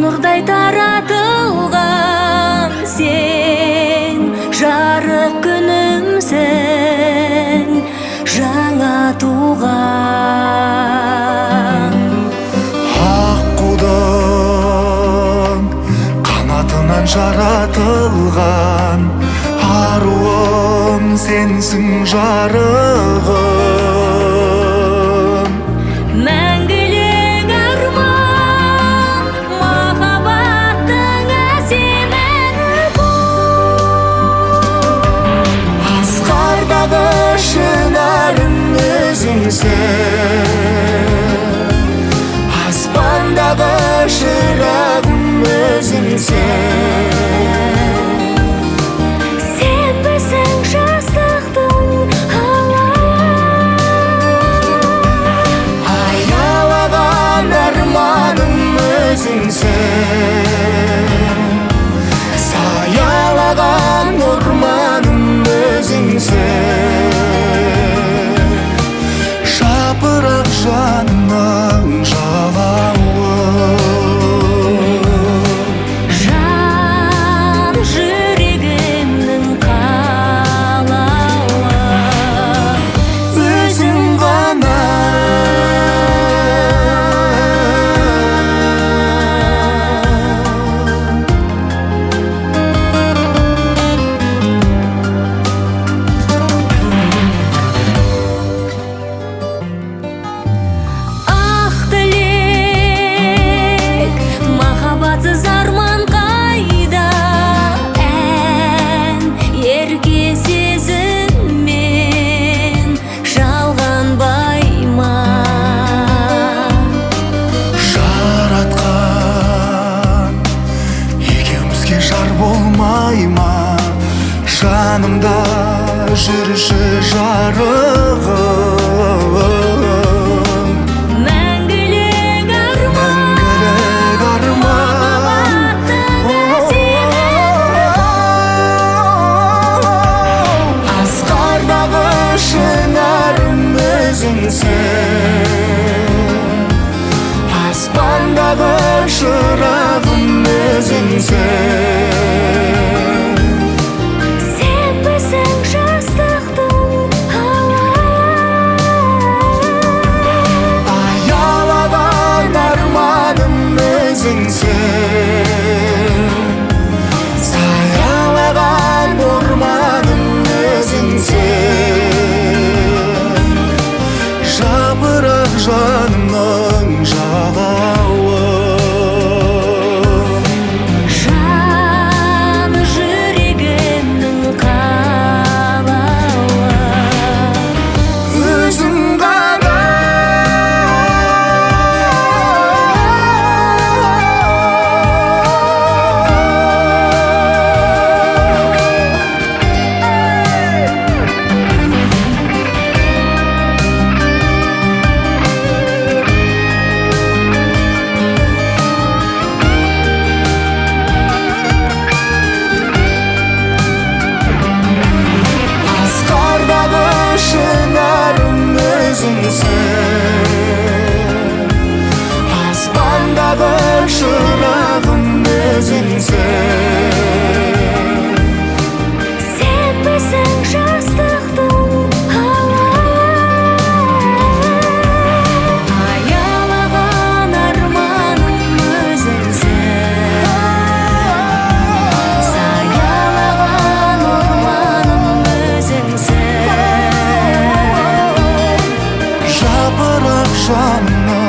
Нұрдай таратылған сен, жарық күнімсің, жаңа туған. Аққудың қанатынан жаратылған аруым сенсің, жарығым. Мәңгілік арман, махаббаттың әсемі бұл. Асқардағы шынарым өзіңсің, аспандағы шырағым өзіңсің. Сенбісің жастықтың алауы, Аялаған арманым өзіңсің, саялаған орманым өзіңсің. Жапырақ жанның жалауы, жан жүрегімнің қалауы. Өзің ғана. Ақ тілек, махаббатсыз арман қайда? Ән ерке сезіммен жалғанбай ма? Жаратқан екеумізге жар болмай ма? Жанымда жүрші, жарығым. Мәңгілік арман, Мәңгілік арман, махаббаттың әсемі. Асқардағы шынарым өзіңсің, аспандағы шырағым өзіңсің. Сенбісің жастықтың алауы, Аялаған арманым өзіңсің, саялаған орманым өзіңсің. Жапырақ жанымның жалауы, жан жүрегімнің қалауы. Өзің ғана. Асқардағы шынарым өзіңсің, аспандағы шырағым өзіңсің. Сенбісің жастықтың алауы, аялаған арманым өзіңсің, саялаған орманым өзіңсің. Жапырақ жанның